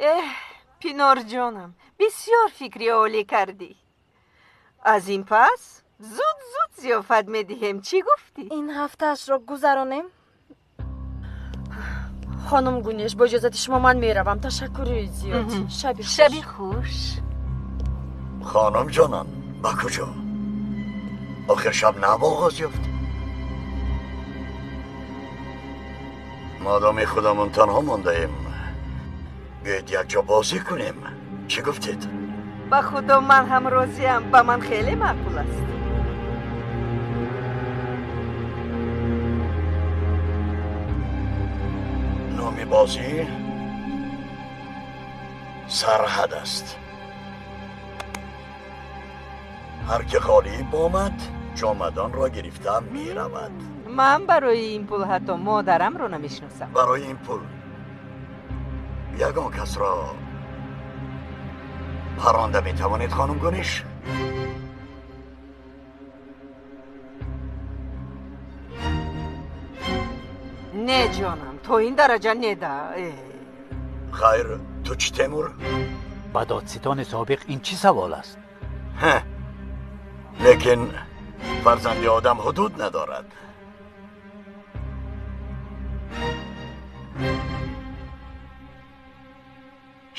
Эҳ, Пинорҷонам, бисёр фикри олӣ кардӣ. Аз ин пас зуд зуд зиёфат медиҳем. Чӣ гуфтӣ? Ин ҳафтаашро гузаронем. Хонум Гунеш, бо иҷозати шумо ман меравам. Ташаккури зиёд. Шаби хуш. Шаби хуш. Хонум ҷонон, ба куҷо? Охир шаб нав оғоз ёфт. Модоми худамон танҳо мондаем, биёед якҷо бозӣ кунем. Чӣ гуфтед? Ба худо ман ҳам розиам. Ба ман хеле маъқул аст. Номи бозӣ сарҳад аст. Ҳар ки ғолиб омад, ҷомадонро гирифта меравад. Ман барои ин пул ҳатто модарамро намешиносам. Барои ин пул ягон касро паронда метавонед, хонум Гуниш? Не, ҷонам, то ин дараҷа не да. Хайр, ту чӣ, Темур? Ба додситони собиқ ин чӣ савол аст? Лекин фарзанди одам ҳудуд надорад.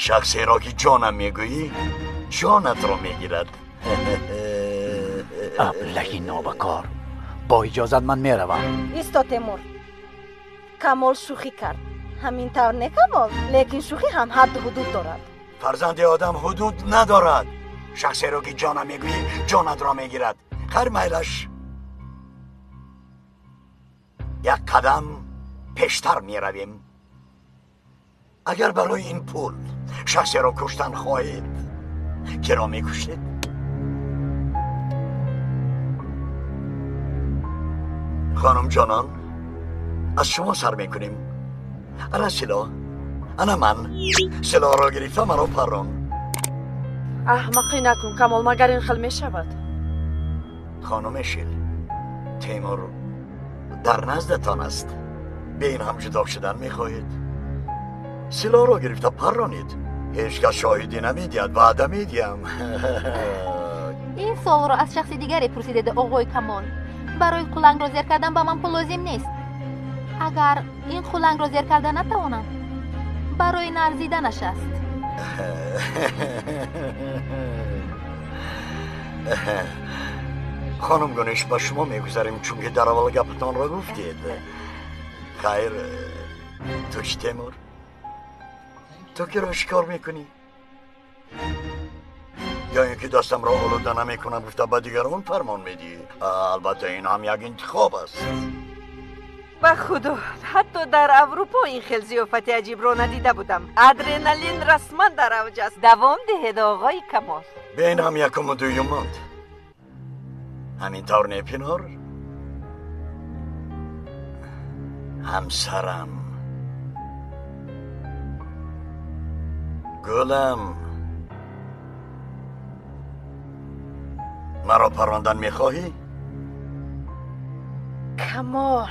Шахсеро ки ҷонам мегӯӣ, ҷонатро мегирад. Аблаҳи нобакор, бо иҷозат ман меравам. Исто, Темур. Камол шӯхӣ кард. Ҳамин тавр не, Камол? Лекин шӯхӣ ҳам ҳадду ҳудуд дорад. Фарзанди одам ҳудуд надорад. Шахсеро ки ҷонам мегӯӣ, ҷонатро мегирад. Хайр, майлаш. Як қадам пештар меравем. Агар барои ин пул шахсеро куштан хоҳед, киро мекуштед? Хонум ҷонон, аз шумо сар мекунем. Ана силоҳ, ана ман. Силоҳро гирифта маро паррон. Аҳмақӣ накун, Камол, магар ин хел мешавад? Хонум Эшил, Темур дар наздатон аст. Бе ин ҳам ҷудо шудан мехоҳед? Силоҳро гирифта парронед. Ҳеҷ кас шоҳидӣ намедиҳад, ваъда медиҳам. Ин суолро аз шахси дигаре пурсидед, оғои Камол. Барои қулангро зер кардан ба ман пул лозим нест. Агар ин қулангро зер карда натавонам, барои нарзиданаш аст. Хонум Гуниш, ба шумо мегузарем, чунки дар аввал гапатонро гуфтед. Хайр, ту чӣ, Темур? Ту киро шикор мекунӣ? Ё ин ки дастамро олуда намекунам гуфта ба дигарон фармон медиҳӣ? Албатта, ин ҳам як интихоб аст. Ба худо, ҳатто дар Аврупо ин хел зиёфати аҷибро надида будам. Адреналин расман дар авҷ аст. Давом диҳед, оғои Камол. Бе ин ҳам якуму дуюм монд. Ҳамин тавр не, Пинор? Ҳамсарам, гулам, маро паррондан мехоҳӣ? Камол,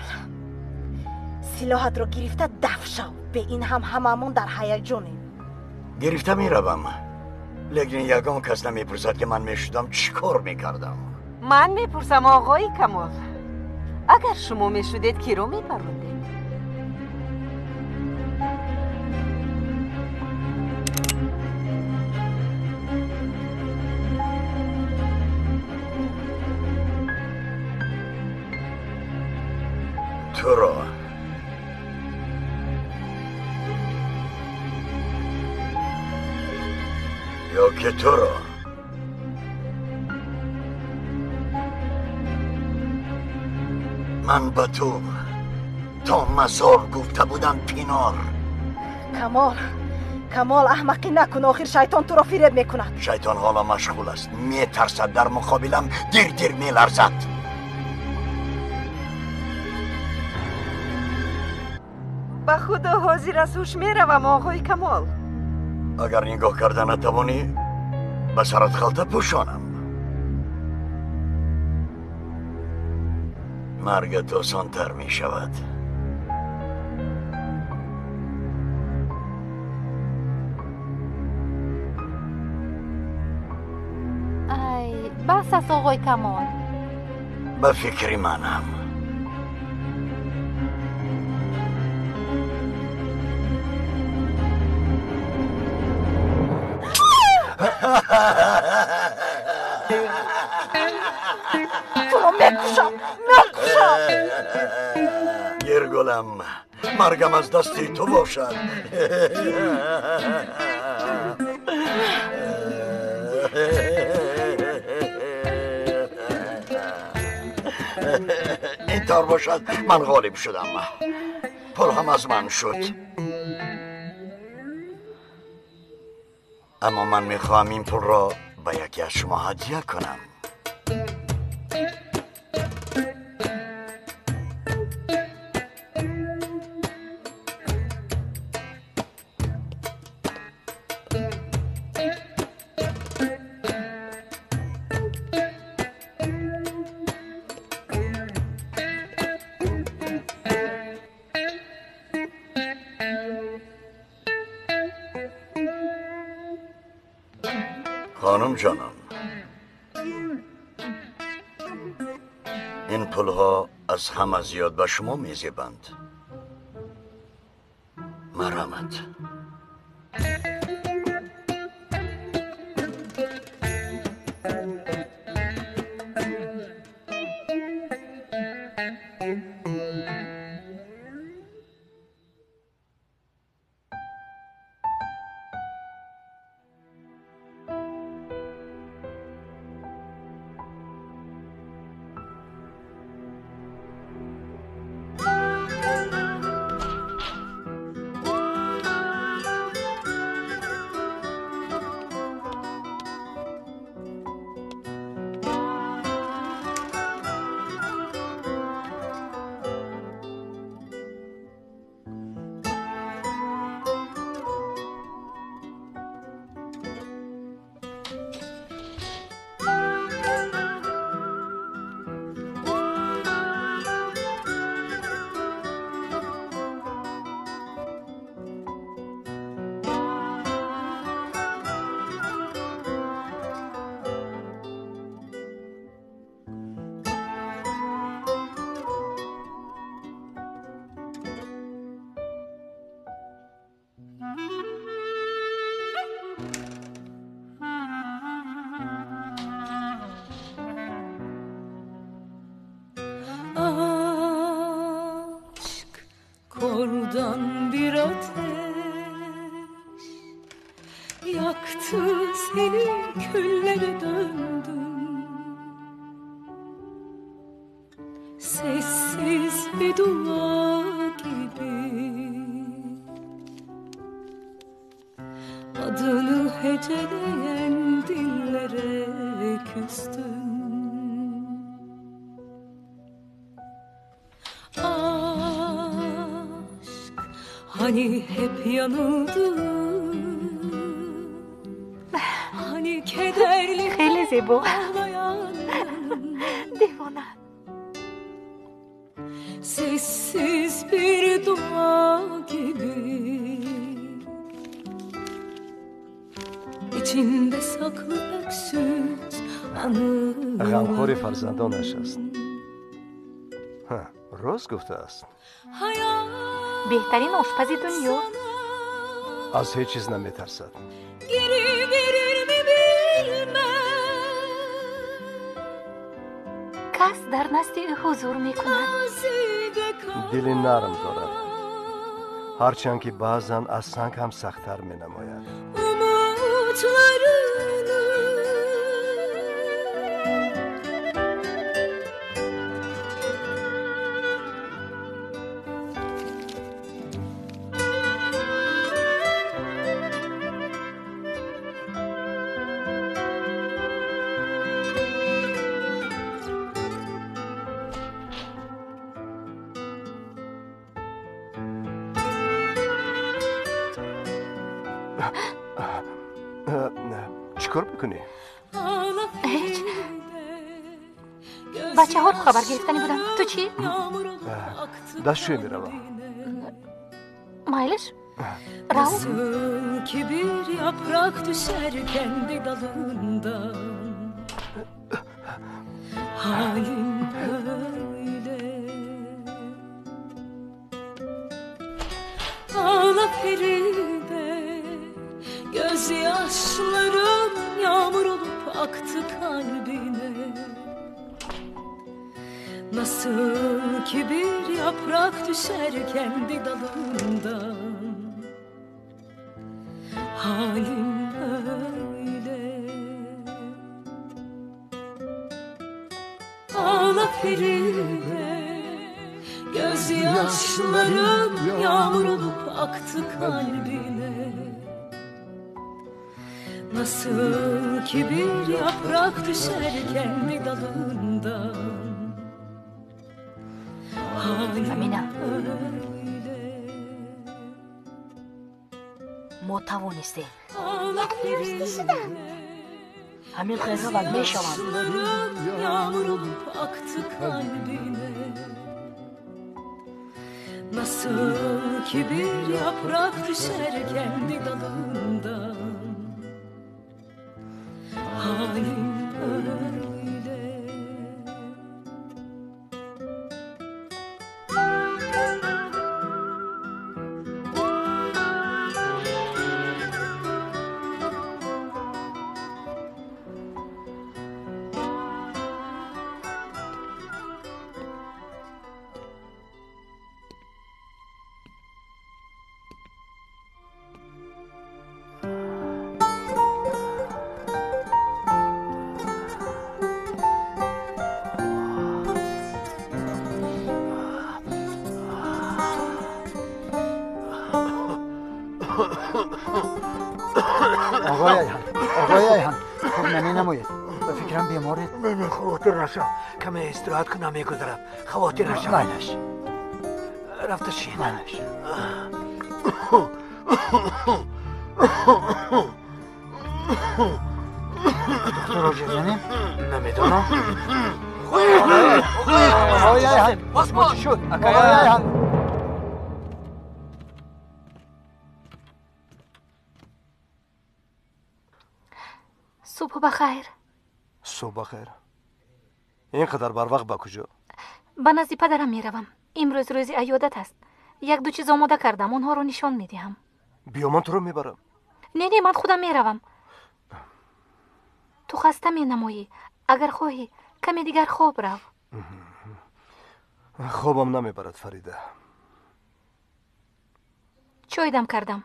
силоҳатро гирифта даф шав. Бе ин ҳам ҳамамон дар ҳаяҷонем. Гирифта меравам, лекин ягон кас намепурсад, ки ман мешудам чӣ кор мекардам. Ман мепурсам, оғои Камол. Агар шумо мешудед, киро мепарондед? Туро. Ё ки туро. Ман ба ту то мазор гуфта будам, Пинор. Камол, Камол, аҳмақӣ накун. Охир шайтон туро фиреб мекунад. Шайтон ҳоло машғул аст, метарсад, дар муқобилам дир-дир меларзад. Ба худо ҳозир аз ҳуш меравам, оғои Камол. Агар нигоҳ карда натавонӣ, ба сарат халта пӯшонам. Маргат осонтар мешавад. Бас аст, оғои Камол. Ба фикри манам. Туро мекушам, мекушам. Гиргулам, маргам аз дасти ту бошад. Ин тавр бошад, ман ғолиб шудам. Пул ҳам аз ман шуд. Аммо ман мехоҳам ин пулро ба яке аз шумо ҳадя кунам. خانم جانم، این پولها از همه زیاد به شما میزیبند. مرحمت. Kordan bir ateş yaktı seni, küllere döndüm. Sessiz bir dua gibi adını heceleyen dillere küstüm. Hani hep yanıldın, hani kederli خیلی زیبا. ağlayan دیوانه. Sessiz bir dua gibi içinde saklı öksüz anılar. Ғамхори фарзандонаш аст. Рост гуфтааст. Беҳтарин ошпази дунё. Аз ҳеҷ чиз наметарсад. Geri verir mi bilmem. Кас дар назди ӯ ҳузур мекунад. Mazide kal. Дили нарм дорад, ҳарчанд ки баъзан аз санг ҳам сахттар менамояд. Umutlarını Чӣ кор мекунӣ? Ağla Ҳеҷ. Feride. Бачаҳоро хабар гирифтанӣ будам. Ту чӣ? Yağmur olup aktı Дастшӯя меравам. kendine. Майлиш, рав. Nasıl ki bir yaprak düşer kendi dalından. Halim öyle. Ağla Feride, gözyaşlarım yağmur olup aktı kalbine. Nasıl ki bir yaprak düşer kendi dalından, halim öyle. Ağla Feride, gözyaşlarım yağmur olup aktı kalbine. Nasıl ki bir yaprak düşer kendi dalından, Замина, мо тавонистем. Ҳамин хел мешаванд. Yağmur olup aktı kalbine. Nasıl ki bir yaprak düşer kendi dalından, halim öyle. آقای ایهان، خوب نمینمایید. به فکرم بیمارید. نه خاطر نشم، کمی استراحت کنم میگذرم. خاطر نشم. مایلش رفته شین. مایلش. دکتر راجع نمیدونم. آقای ایهان، ما چی شد؟ آقای ایهان، صبح بخیر. صبح بخیر. اینقدر بر وقت ба куҷо? Ба назди падарам меравам. Имрӯз рӯзи аёдат аст. Як ду чиз омода кардам, онҳоро нишон медиҳам. Биё, ман туро мебарам. Не, ман худам меравам. Ту хаста менамоӣ. Агар хоҳӣ, каме дигар хоб рав. Хобам намебарад, Фарида. Чой дам кардам.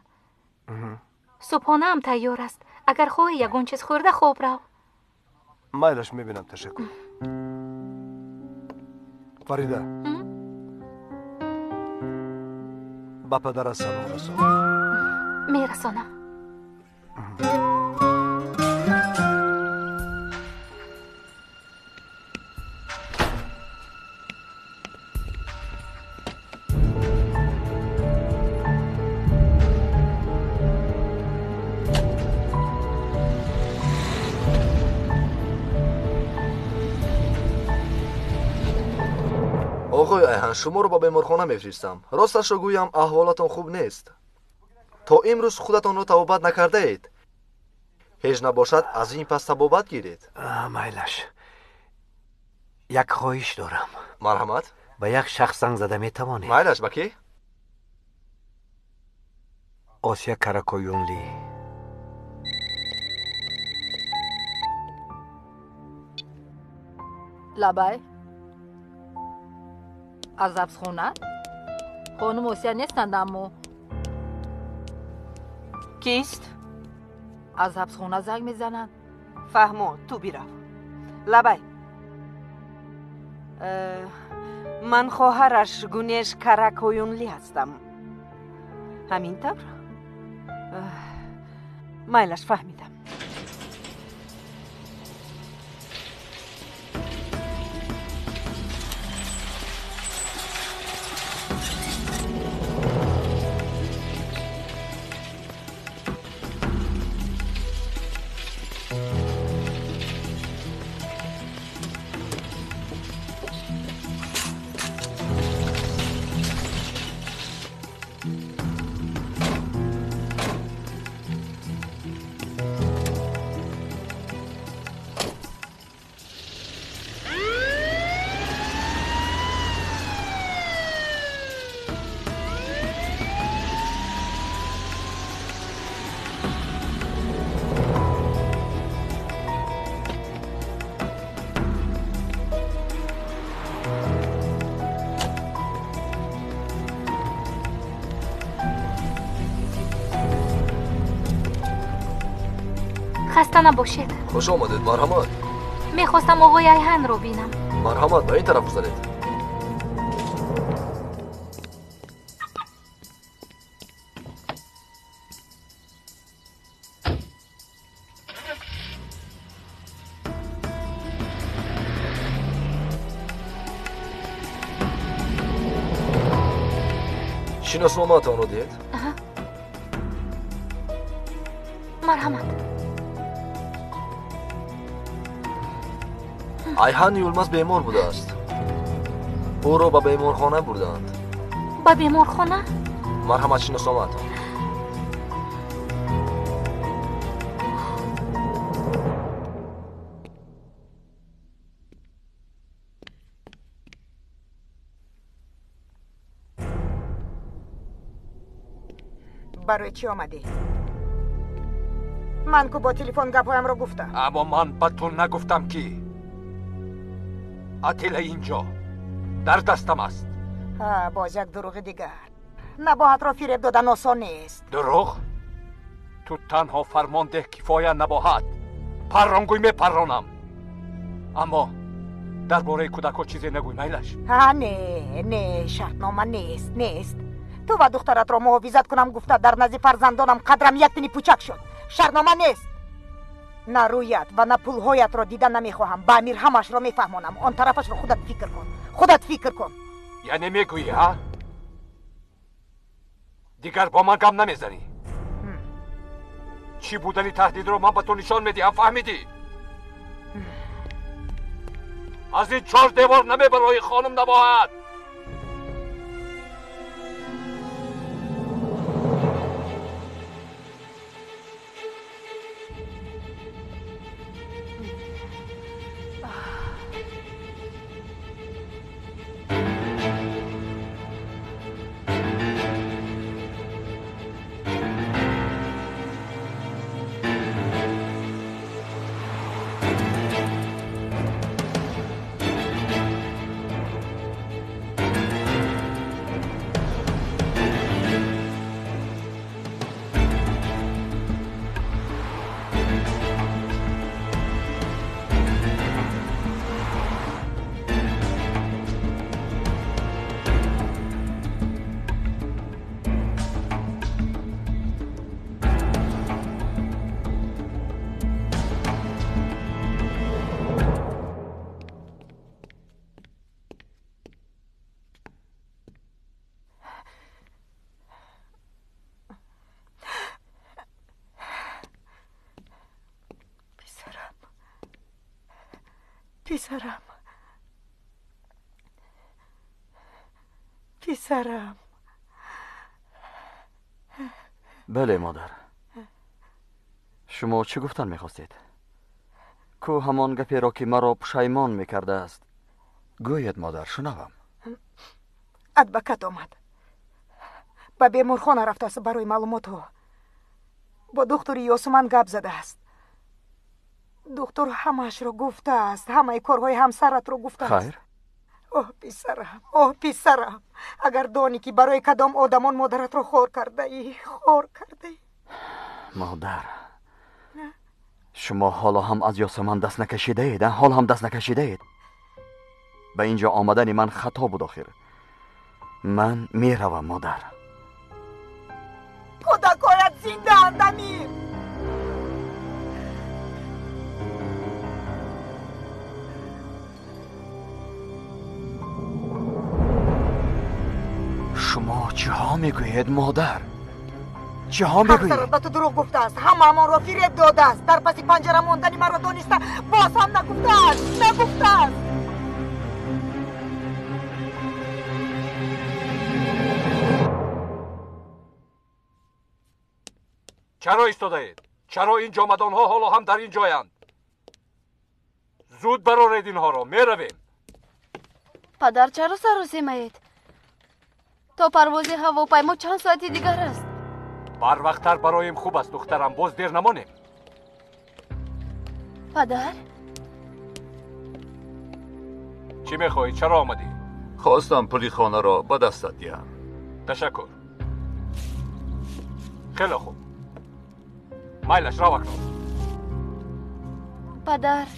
Субҳонаам тайёр аст. Агар хоҳӣ, ягон чиз хӯрда хоб рав. Майлаш, мебинам, ташаккур. Фарида, ба падарат салом расон. Мерасонам. Оғои Айҳан, шуморо ба беморхона мефиристам. Росташро гӯям, аҳволатон хуб нест. То имрӯз худатонро табобат накардаед. Ҳеҷ набошад, аз ин пас табобат гиред. Майлаш, як хоҳиш дорам. Марҳамат. Ба як шахс занг зада метавонед? Майлаш, ба кӣ? Осия Каракоюнли. Лабай, аз ҳабсхона? Хонум Осия нестанд, аммо кист? Аз ҳабсхона занг мезананд. Фаҳмо, ту бирав. Лабай, ман хоҳараш Гунеш Каракоюнли ҳастам. Ҳамин тавр? Майлаш, фаҳмидам. Хаста набошед. Хуш омадед, марҳамат. Мехостам оғои Айҳанро бинам. Марҳамат, ба ин тараф гузаред. Шиносномаатонро диҳед. Марҳамат. Айҳан Юлмаз бемор будааст. Ӯро ба беморхона бурдаанд. Ба беморхона? Марҳамат, шиносномаатон. Барои чӣ омадӣ? Ман ку бо телефон гапҳоямро гуфтам. Аммо ман ба ту нагуфтам, ки Атила инҷо дар дастам аст. Боз як дурӯғи дигар. Набоҳатро фиреб додан осон нест. Дурӯғ? Ту танҳо фармон деҳ, кифоя набоҳат. Парронгӯй мепарронам. Аммо дар бораи кӯдакҳо чизе нагӯй, майлаш? Не, не, шартнома нест, нест. Ту ва духтаратро муҳофизат кунам гуфта дар назди фарзандонам қадрам як тини пучак шуд. Шартнома нест. На рӯят ва на пулҳоятро дида намехоҳам. Ба Амир ҳамаашро мефаҳмонам. Он тарафашро худат фикр кун. Худат фикр кун. Яъне мегӯӣ, ҳа? Дигар бо ман гап намезанӣ. Чӣ будани таҳдидро ман ба ту нишон медиҳам, фаҳмидӣ? Аз ин чор девор намебароӣ, хонум набоҳад. Писарам, писарам. Бале, модар. Шумо чӣ гуфтан мехостед? Ку ҳамон гаперо, ки маро пушаймон мекардааст. Гӯед, модар, шунавам. Адвокат омад. Ба беморхона рафтааст барои маълумотҳо. Бо духтури Ёсуман гап задааст. Духтур ҳамаашро гуфтааст, ҳамаи корҳои ҳамсаратро гуфтааст. Хайр? Оҳ, писарам, оҳ, писарам, агар донӣ, ки барои кадом одамон модаратро хор кардаӣ, хор кардаӣ. Модар, шумо ҳоло ҳам аз Ёсуман даст накашидаед, ҳоло ҳам даст накашидаед. Ба ин ҷо омадани ман хато буд охир. Ман меравам, модар. Кӯдакҳоят зиндаанд, Амир. Шумо чиҳо мегӯед, модар? Чиҳо мегӯед? Ҳамсарат ба ту дурӯғ гуфтааст, ҳамаамонро фиреб додааст. Дар паси панҷара мондани маро дониста боз ҳам нагуфтааст, нагуфтааст. Чаро истодаед? Чаро ин ҷомадонҳо ҳоло ҳам дар ин ҷоянд? Зуд бароред инҳоро, меравем. Падар, чаро саросемаед? То парвози ҳавопаймо чанд соати дигар аст. Барвақттар бароем хуб аст, духтарам, боз дер намонем. Падар? Чӣ мехоҳӣ? Чаро омадӣ? Хостам пули хонаро ба дастат диҳам. Ташаккур. Хеле хуб. Майлаш, рав акнун. Падар,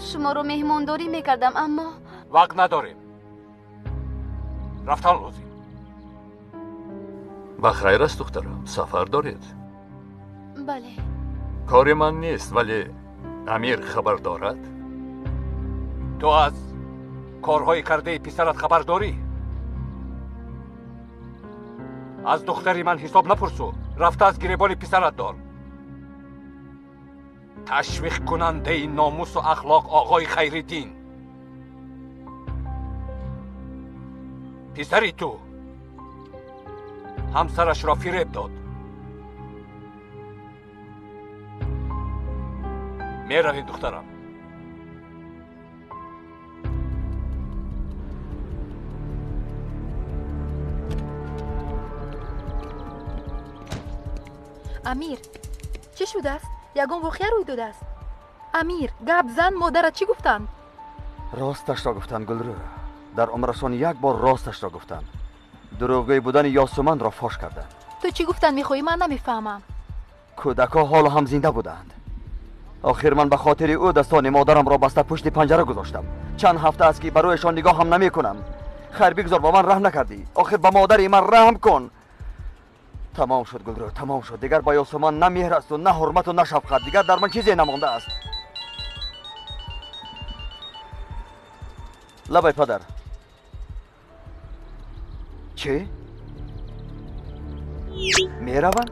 шуморо меҳмондорӣ мекардам, аммо вақт надорем. Рафтан лозим. Ба хайр аст, духтарам. Сафар доред? Бале. Кори ман нест, вале Амир хабар дорад? Ту аз корҳои кардаи писарат хабар дорӣ? Аз духтари ман ҳисоб напурсу, рафта аз гиребони писарат дор. Ташвиқкунандаи номусу ахлоқ оғои Хайриддин. Писари ту ҳамсарашро фиреб дод. Меравем, духтарам. Амир, чӣ шудааст? Ягон воқеа рӯй додааст? Амир, гап зан, модарат чӣ гуфтанд? Росташро гуфтанд, Гулрӯ. Дар умрашон як бор росташро гуфтанд. Дурӯғгӯй будани Ёсуманро фош карданд. Ту чӣ гуфтан мехоҳӣ? Ман намефаҳмам. Кӯдакҳо ҳоло ҳам зинда буданд. Охир ман ба хотири ӯ дастони модарамро баста пушти панҷара гузоштам. Чанд ҳафта аст, ки ба рӯяшон нигоҳ ҳам намекунам. Хайр, бигзор, ба ман раҳм накардӣ. Охир ба модари ман раҳм кун. Тамом шуд, Гулрӯ, тамом шуд. Дигар ба Ёсуман на меҳр асту, на ҳурмату, на шафқат. Дигар дар ман чизе намондааст. Лабай, падар. Чӣ? Мераванд?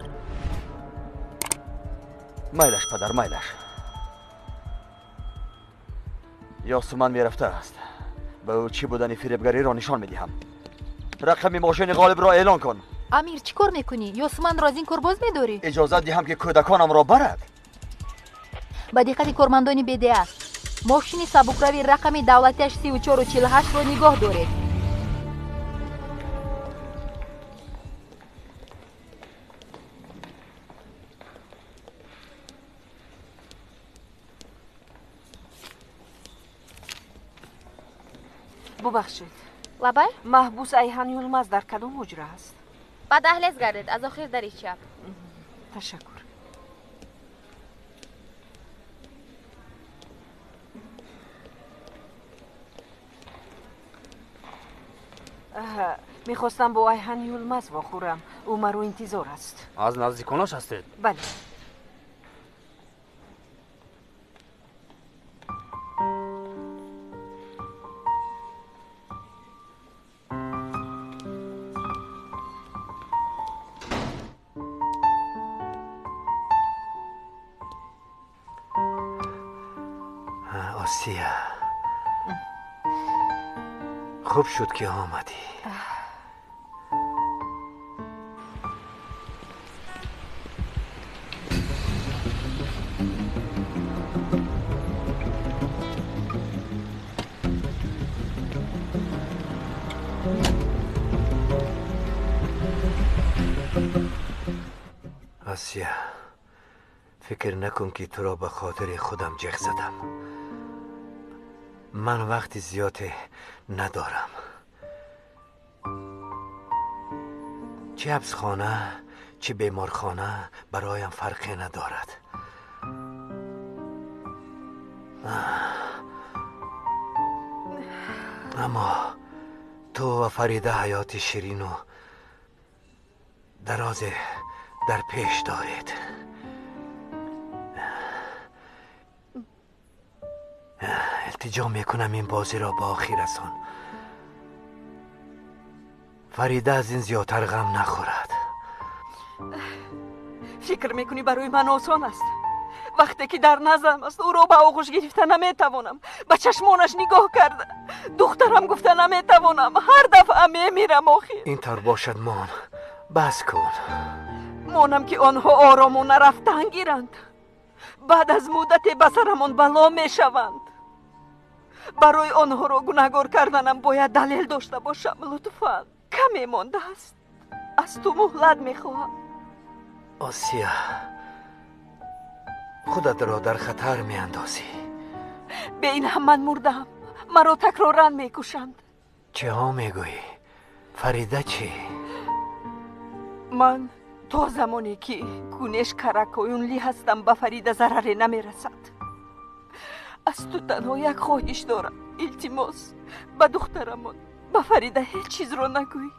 Майлаш, падар, майлаш. Ёсуман мерафтааст. Ба ӯ чӣ будани фиребгариро нишон медиҳам. Рақами мошини ғолибро эълон кун. Амир, чӣ кор мекунӣ? Ёсуманро аз ин кор боз медорӣ? Иҷозат диҳам, ки кӯдаконамро барад. Ба диққати кормандони БДА, мошини сабукрави рақами давлатиаш 3448-ро нигоҳ доред. Бубахшед. Лабай? Маҳбус Айҳан Юлмаз дар кадом ҳуҷра аст? Ба даҳлез гардед, аз охир дари чап. Ташаккур. Мехостам бо Айҳан Юлмаз вохӯрам. Ӯ маро интизор аст. Аз наздиконаш ҳастед? Бале. Осия, хуб шуд, ки омадӣ. Осия, фикр накун, ки туро ба хотири худам ҷеғ задам. Ман вақти зиёде надорам. Чӣ ҳабсхона, чӣ беморхона бароям фарқе надорад. Аммо ту ва Фарида ҳаёти ширину дарозе дар пеш доред. Илтиҷо мекунам, ин бозиро ба охир расон. Фарида аз ин зиёдтар ғам нахӯрад. Фикр мекунӣ, барои ман осон аст? Вақте ки дар наздам аст, ӯро ба оғӯш гирифта наметавонам, ба чашмонаш нигоҳ карда духтарам гуфта наметавонам. Ҳар дафъа мемирам охир. Ин тавр бошад, мон, бас кун. Монам, ки онҳо оромона рафтан гиранд. Баъд аз муддате ба сарамон бало мешаванд. Барои онҳоро гунаҳгор карданам бояд далел дошта бошам. Лутфан, каме мондааст. Аз ту муҳлат мехоҳам. Осия, худатро дар хатар меандозӣ. Бе ин ҳам ман мурдаам. Маро такроран мекушанд. Чиҳо мегӯӣ? Фарида чӣ? Ман То замоне ки Гунеш Каракоюнли ҳастам, ба Фарида зараре намерасад. Аз ту танҳо як хоҳиш дорам. Илтимос, ба духтарамон, ба Фарида ҳеҷ чизро нагӯй.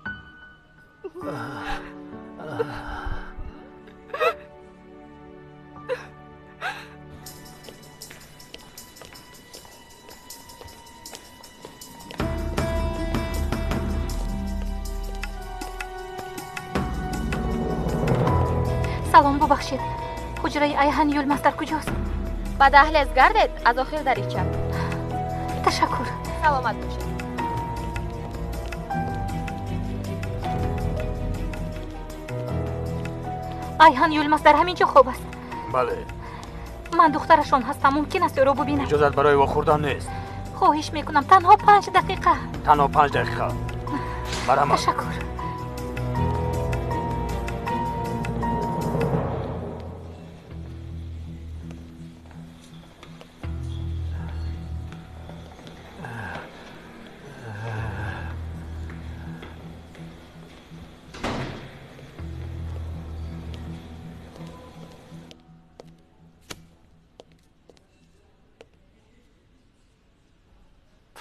Салом, бубахшед, ҳуҷраи Айҳан Юлмаз дар куҷост? Ба даҳлез гардед, аз охир дарича. Ташаккур. Саломат бошед. Айҳан Юлмаз дар ҳамин ҷо хоб аст? Бале. Ман духтарашон ҳастам, мумкин аст ӯро бубинам? Иҷозат барои вохӯрдан нест. Хоҳиш мекунам, танҳо 5 дақиқа. Танҳо 5 дақиқа. Марҳамат. Ташаккур.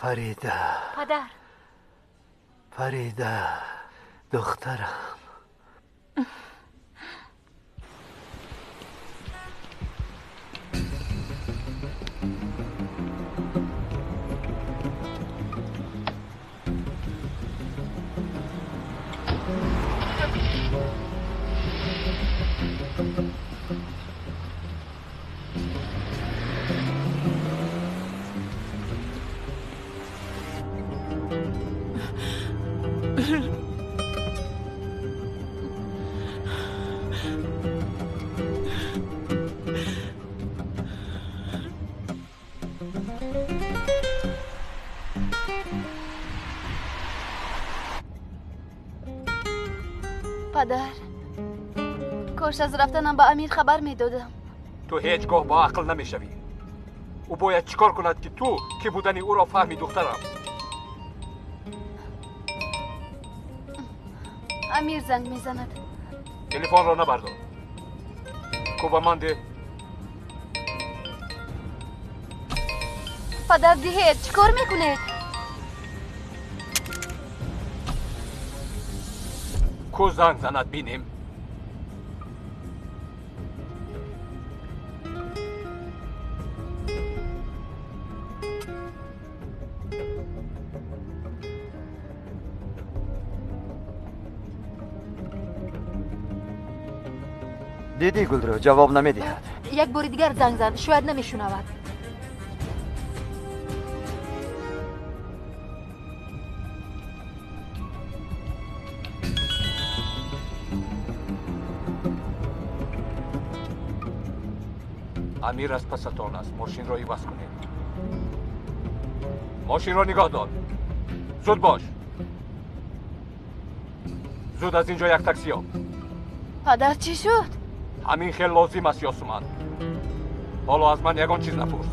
Фарида. Падар. Фарида, духтарам. Падар, кош аз рафтанам ба Амир хабар медодам. Ту ҳеҷ гоҳ бо ақл намешавӣ. Ӯ бояд чӣ кор кунад, ки ту ки будани ӯро фаҳми, духтарам? Амир занг мезанад. Телефонро набардор. Ку ба ман деҳ. Падар, диҳед, чӣ кор мекунед? Ку занг занад, бинем. Дидӣ, Гулрӯ, ҷавоб намедиҳад. Як бори дигар занг зад, шояд намешунавад. Амир аз пасатон аст. Мошинро иваз кунед. Мошинро нигоҳ дор. Зуд бош. Зуд аз ин ҷо як такси ёб. Падар, чӣ шуд? Ҳамин хел лозим аст, Ёсуман. Ҳоло аз ман ягон чиз напурс.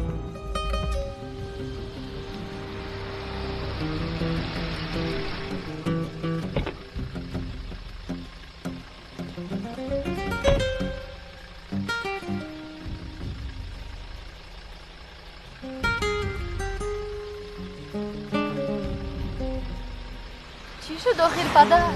Чӣ шуд охир, падар?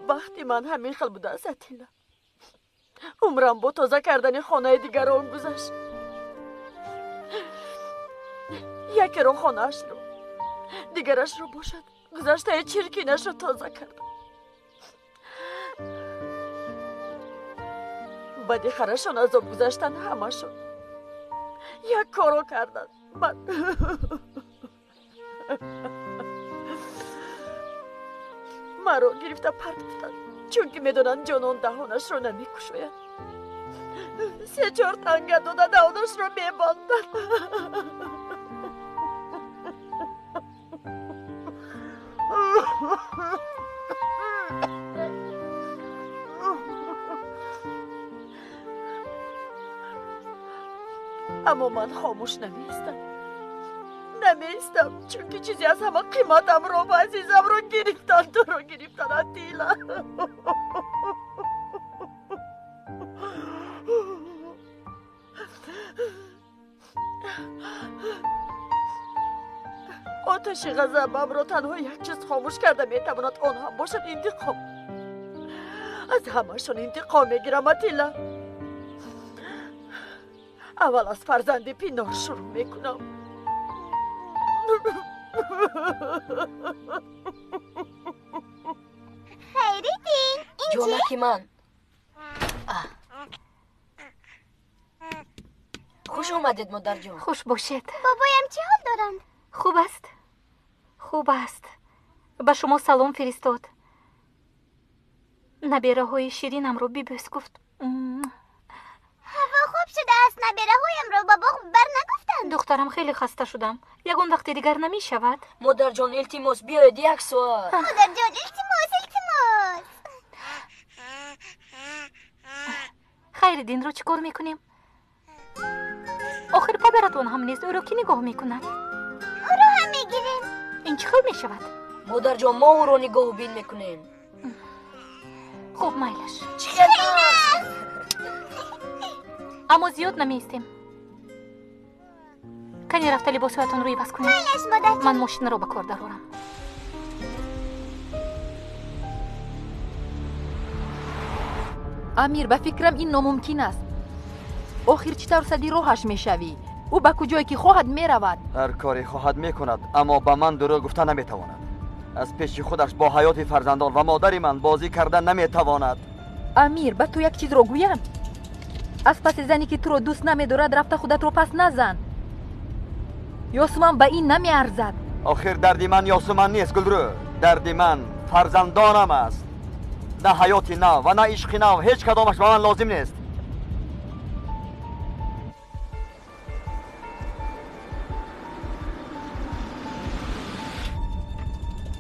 Бахти ман ҳамин хел будааст, Атилла. Умрам бо тоза кардани хонаи дигарон гузашт. Якеро хонаашро, дигарашро бошад гузаштаи чиркинашро тоза кардам. Баъди харашон азоб гузаштан ҳамашон як корро карданд. Ман маро гирифта партофтанд, чунки медонанд ҷонон даҳонашро намекушояд. Се-чор танга дода даҳонашро мебанданд. Аммо ман хомӯш намеистам. Намеистам, чунки чизе аз ҳама қиматамро ва азизамро гирифтанд, туро гирифтанд, Атилла. Оташи ғазабамро танҳо як чиз хомӯш карда метавонад, он ҳам бошад интиқом. Аз ҳамашон интиқом мегирам, Атилла. Аввал аз фарзанди пинор шурӯъ мекунам. Хайриддин, ин чӣ? Ҷонаки ман. Хуш омадед, модарҷон. Хуш бошед. Бобоям чӣ ҳол доранд? Хуб аст, хуб аст. Ба шумо салом фиристод. Набераҳои ширинамро бибӯс гуфт. Ҳаво хуб шудааст, набераҳоямро ба боғ бар нагуфтанд. Духтарам, хеле хаста шудам. Ягон вақти дигар намешавад? Модарҷон, илтимос, биёед як соат. Модарҷон, илтимос, илтимос. Хайриддинро чӣ кор мекунем? Охир падаратон ҳам нест, ӯро кӣ нигоҳ мекунад? Ӯро ҳам мегирем. Ин чӣ хел мешавад? Модарҷон, мо ӯро нигоҳубин мекунем. Хуб, майлаш. Чӣ хел? Аммо зиёд намеистем. Кане рафта либосҳоятонро иваз кунед. Майлаш, модарҷон. Ман мошинаро ба кор дарорам. Амир, ба фикрам ин номумкин аст. Охир чӣ тавр сади роҳаш мешавӣ? Ӯ ба куҷое ки хоҳад меравад. Ҳар коре хоҳад мекунад, аммо ба ман дурӯғ гуфта наметавонад. Аз пеши худаш бо ҳаёти фарзандон ва модари ман бозӣ карда наметавонад. Амир, ба ту як чизро гӯям? Аз паси зане ки туро дӯст намедорад рафта худатро пас назан. Ёсуман ба ин намеарзад. Охир дарди ман Ёсуман нест, Гулрӯ. Дарди ман фарзандонам аст. На ҳаёти нав ва на ишқи нав, ҳеҷ кадомаш ба ман лозим нест.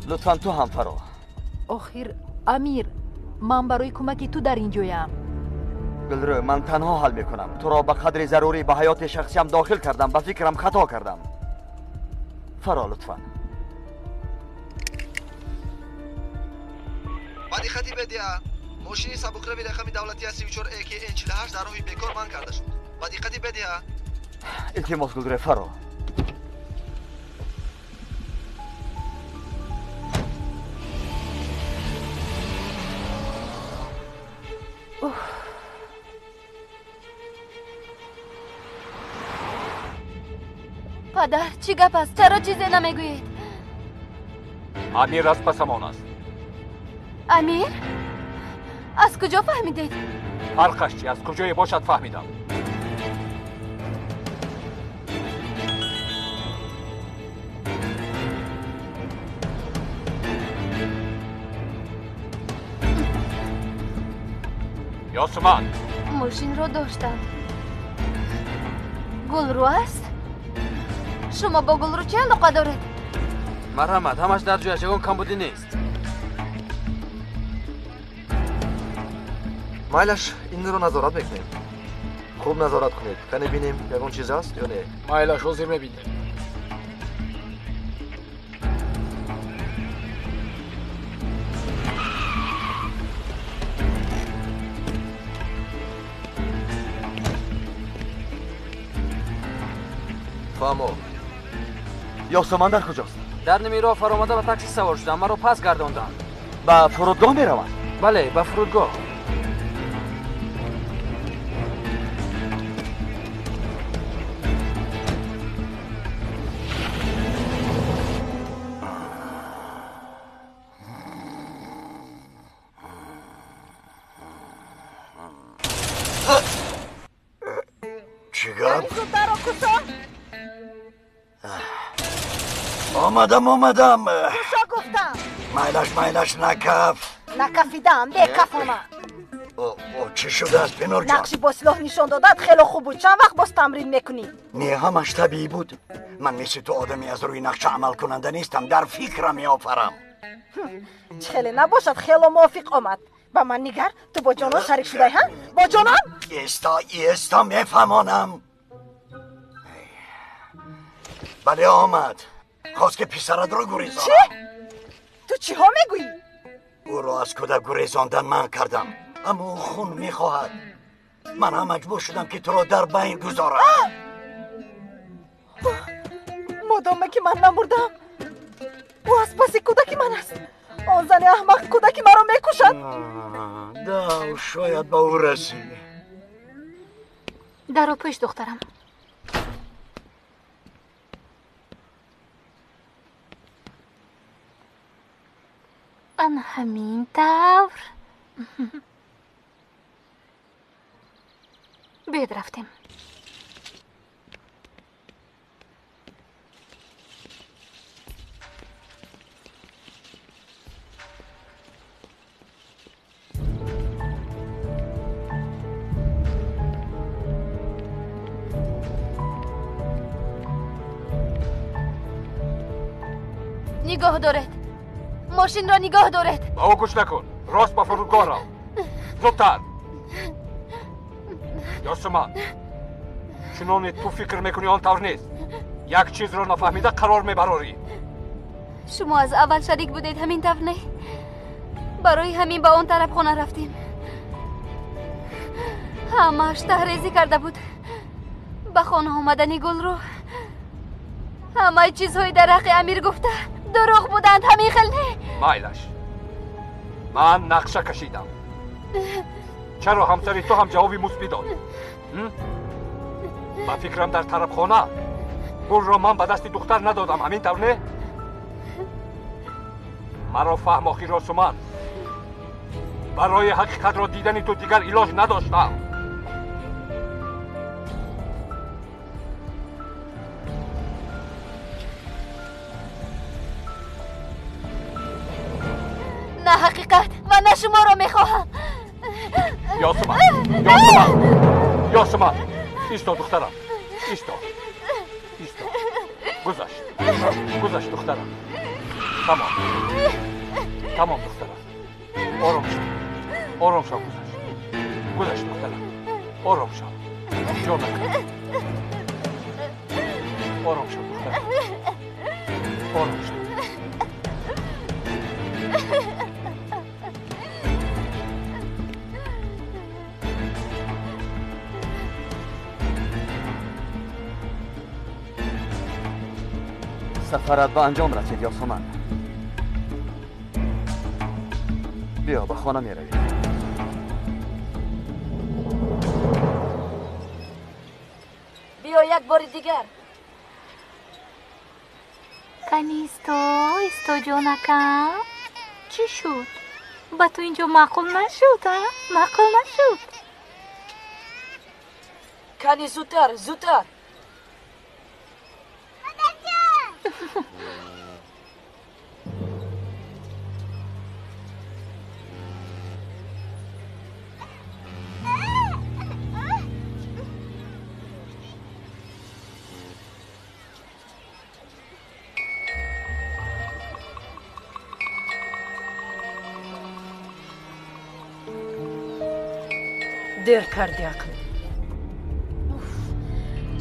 Лутфан ту ҳам фаро. Охир Амир, ман барои кӯмаки ту дар ин ҷоям. Гулрӯ, ман танҳо ҳал мекунам. Туро ба қадри зарурӣ ба ҳаёти шахсиям дохил кардам, ба фикрам хато кардам. Фаро лутфан. Ба диққати бедиа, мошини сабукрави рақами давлатия 34 ЭКН 48 дар роҳи бекор манъ карда шуд. Ба диққати бедиа. Илтимос, Гулрӯ, фаро. Падар, чӣ гап аст? Чаро чизе намегӯед? Амир аз пасамон аст. Амир? Аз куҷо фаҳмидед? Фарқаш чи? Аз куҷое бошад фаҳмидам. Ёсуман! Мошинро доштам. Гулрӯ аст? Шумо бо Гулрӯ чӣ алоқа доред? Марҳамат, ҳамаш дар ҷояш, ягон камбудӣ нест. Майлаш, инро назорат мекунем. Хуб назорат кунед. Кане бинем, ягон чиз аст ё не? Майлаш, ҳозир мебинем. Фаҳмо. Ёсуман дар куҷост? Дар ними роҳ фаромада ба такси савор шудам, маро пас гардонданд. Ба фурудгоҳ мераванд? Бале, ба фурудгоҳ. Чӣ гап? Омадам, омадам. Кушо гуфтам. Майлаш, майлаш, накаф. Накафидам, бекафона. Чӣ шудааст, Пинорҷон? Нақши бо силоҳ нишон додад хело хуб буд. Чанд вақт боз тамрин мекунӣ? Не, ҳамаш табиӣ буд. Ман мисли ту одаме аз рӯи нақша амалкунанда нестам, дар фикрам меофарам. Чӣ хеле набошад, хело мувофиқ омад. Ба ман нигар, ту бо ҷонон шарик шудай, ҳа? Бо ҷонон? Иста, иста, мефаҳмонам. Бале, омад. Хост ки писаратро гурезонам. Чӣ? Ту чиҳо мегӯӣ? Ӯро аз кӯдак гурезондан манъ кардам, аммо ӯ хун мехоҳад. Ман ҳам маҷбур шудам ки туро дар байн гузорам. Модоме ки ман намурдам, ӯ аз паси кӯдаки ман аст. Он зани аҳмақ кӯдаки маро мекушад. Да, шояд ба ӯ расӣ. Даро пӯш, духтарам. Ан ҳамин тавр. Биёед рафтем. Нигоҳ доред. Мошинро нигоҳ доред. Ба ӯ гӯш накун. Рост ба фурудгоҳ рав. Зудтар. Ёсуман, чуноне ту фикр мекунӣ он тавр нест. Як чизро нафаҳмида қарор мебарорӣ. Шумо аз аввал шарик будед, ҳамин тавр не? Барои ҳамин ба он тарабхона рафтем. Ҳамааш таҳрезӣ карда буд. Ба хона омадани Гулрӯ ҳамаи чизҳои дар ҳаққи Амир гуфта дурӯғ буданд, ҳамин хел не? Майлаш, ман нақша кашидам. Чаро ҳамсари ту ҳам ҷавоби мусбӣ дод? Ба фикрам дар тарабхона гулро ман ба дасти духтар надодам, ҳамин тавр не? Маро фаҳм, охир Ёсуман. Барои ҳақиқатро дидани ту дигар илоҷ надоштам. На ҳақиқат ва на шуморо мехоҳам. Ёсуман, Ёсуман, Ёсуман, исто духтарам, исто, исто. Гузашт, гузашт духтарам. Тамом, тамом духтарам. Ором шав, ором шав, гузашт, гузашт духтарам. Ором шав, ҷонак. Ором шав духтарам, ором шав. Сафарат ба анҷом расид, Ёсуман. Биё, ба хона меравем. Биё як бори дигар. Кани исто, исто ҷонакам. Чӣ шуд? Ба ту инҷо маъқул нашуд, а? Маъқул нашуд? Кани зудтар, зудтар. Дер карди ақл.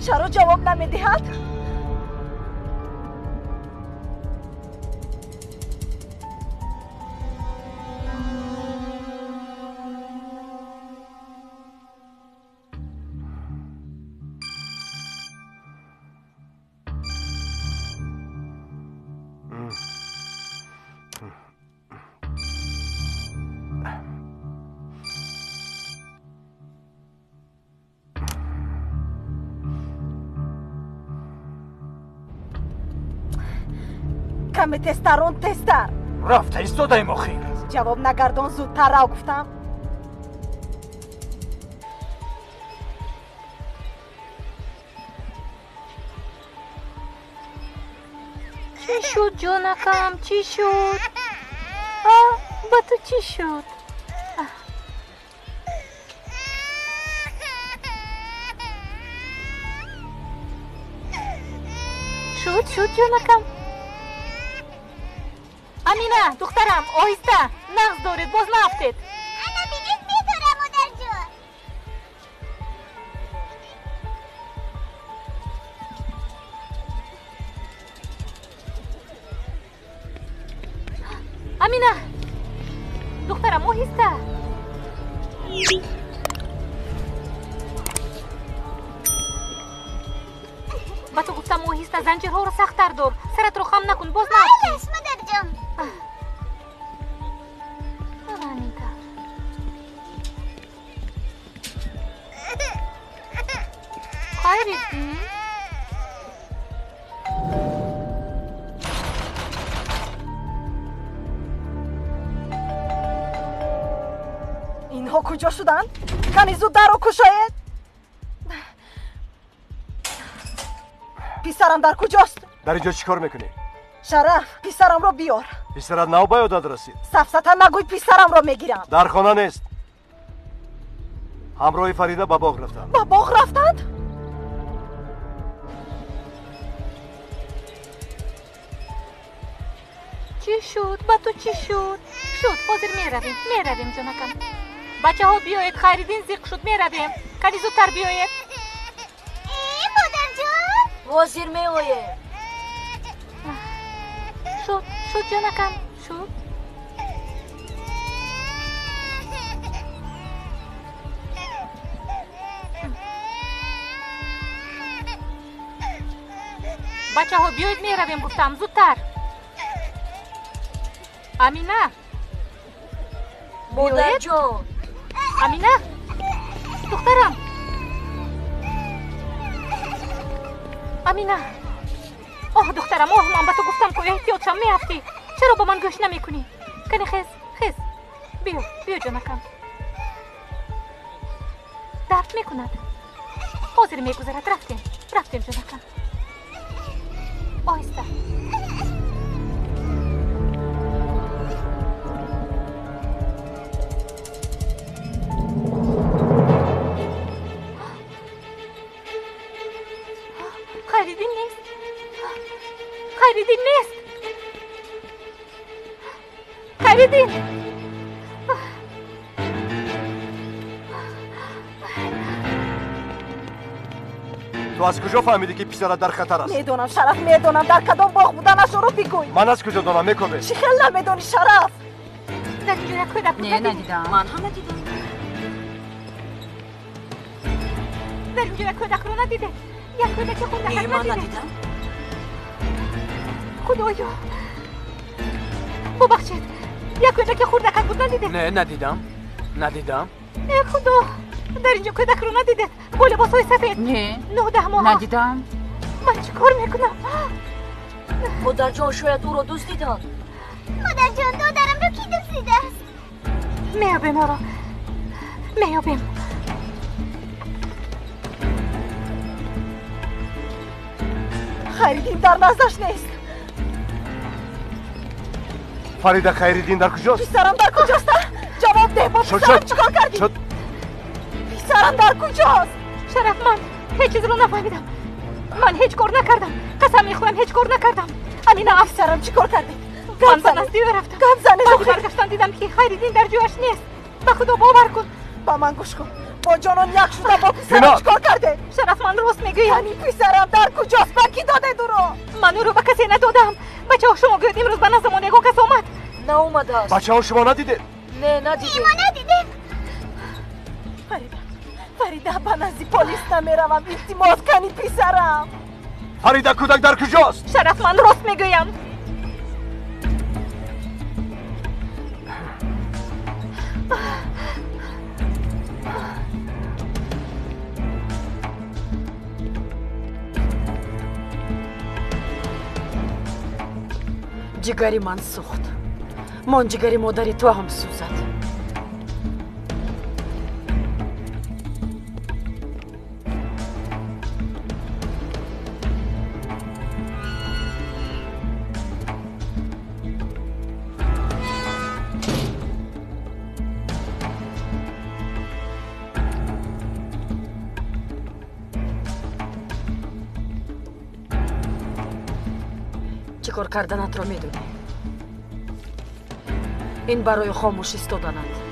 Чаро ҷавоб намедиҳад? Каме тезтар, он тезтар. Рафта истодаем охир. Ҷавоб нагардон, зудтар рав гуфтам. Чӣ шуд, ҷонакам, чӣ шуд? Ба ту чӣ шуд? Шуд, шуд, ҷонакам. Амина, духтарам, оҳиста, нағз доред, боз наафтед. Ана бинед, медорам, модарҷон. Амина, духтарам, оҳиста. Ба ту гуфтам оҳиста, занҷирҳоро сахттар дор, саратро хам накун, боз наафтӣ. Малаш, модарҷон. Ана Хайриддин? Инҳо куҷо шуданд? Кани зуд дарро кушоед. Писарам дар куҷост? Дар инҷо чӣ кор мекунӣ? Шараф, писарамро биёр. Писарат нав ба ёдат расид? Сафсата нагӯй, писарамро мегирам. Дар хона нест. Ҳамроҳи Фарида ба боғ рафтанд. Ба боғ рафтанд? Чӣ шуд? Ба ту чӣ шуд? Шуд, ҳозир меравем, меравем, ҷонакам. Бачаҳо биёед, Хайриддин зиқ шуд, меравем. Кани зудтар биёед. Модарҷон! Ҳозир меоем. Шуд, шуд, ҷонакам, шуд. Бачаҳо биёед, меравем, гуфтам, зудтар. Амина! Модарҷон! Амина! Духтарам! Амина! Оҳ, духтарам, оҳ, ман ба ту гуфтам, ку эҳтиёт шав, меафтӣ. Чаро ба ман гӯш намекунӣ? Кани хез, хез. Биё, биё, ҷонакам. Дард мекунад. Ҳозир мегузарад, рафтем, рафтем, ҷонакам. Оҳиста. Хайриддин нест. Хайриддин нест. Хайриддин! Ту аз куҷо фаҳмидӣ, ки писарат дар хатар аст? Медонам, Шараф, медонам. Дар кадом боғ буданашро бигӯй. Ман аз куҷо донам, мекобе? Чӣ хел намедонӣ, Шараф? Дар инҷо як кӯдак буд. Не, надидам. Ман ҳам надидам. Дар инҷо як кӯдакро надидед? Як кӯдаки хурдакак Не, ман надидед? надидам. Худоё, бубахшед, як кӯдаки хурдакак буд, надидед? Не, надидам. Надидам. Э, Худо, дар инҷо кӯдакро надидед? Бо либосҳои сафед? Не. 19 моҳа. Надидам. Ман чӣ кор мекунам? Модарҷон, шояд ӯро дуздиданд. Модарҷон, додарамро кӣ дуздидааст? Меёбем ӯро, меёбем. Хайриддин дар наздаш нест. Фарида, Хайриддин дар куҷост? Писарам дар куҷост? Ҷавоб деҳ, бо писарам чӣ кор кардӣ? Писарам дар куҷост? Шараф, ман ҳеҷ чизро нафаҳмидам. Ман ҳеҷ кор накардам. Қасам мехӯрам, ҳеҷ кор накардам. Амина, писарам чӣ кор кардӣ? Ман ба назди ӯ рафтам. Гап занед. Баъди баргаштан дидам, ки Хайриддин дар ҷояш нест. Ба Худо бовар кун. Ба ман гӯш кун. Бо ҷонон як шуда бо писарам чӣ кор кардед? Шараф, ман рост мегӯям. Яъне писарам дар куҷост? Ба кӣ додед ӯро? Ман ӯро ба касе надодам. Бачаҳо, шумо гӯед, имрӯз ба наздамон ягон кас омад? Наомадааст. Бачаҳо, шумо надидед? Не, надидем. Мо надидем. Фарида, Фарида, ба назди полис намеравам. Илтимос, кани писарам. Фарида, кӯдак дар куҷост? Шараф, ман рост мегӯям. Ҷигари ман сӯхт. Мон ҷигари модари ту ҳам сӯзад. Чӣ кор карданатро медонӣ. Ин барои хомӯш истоданат.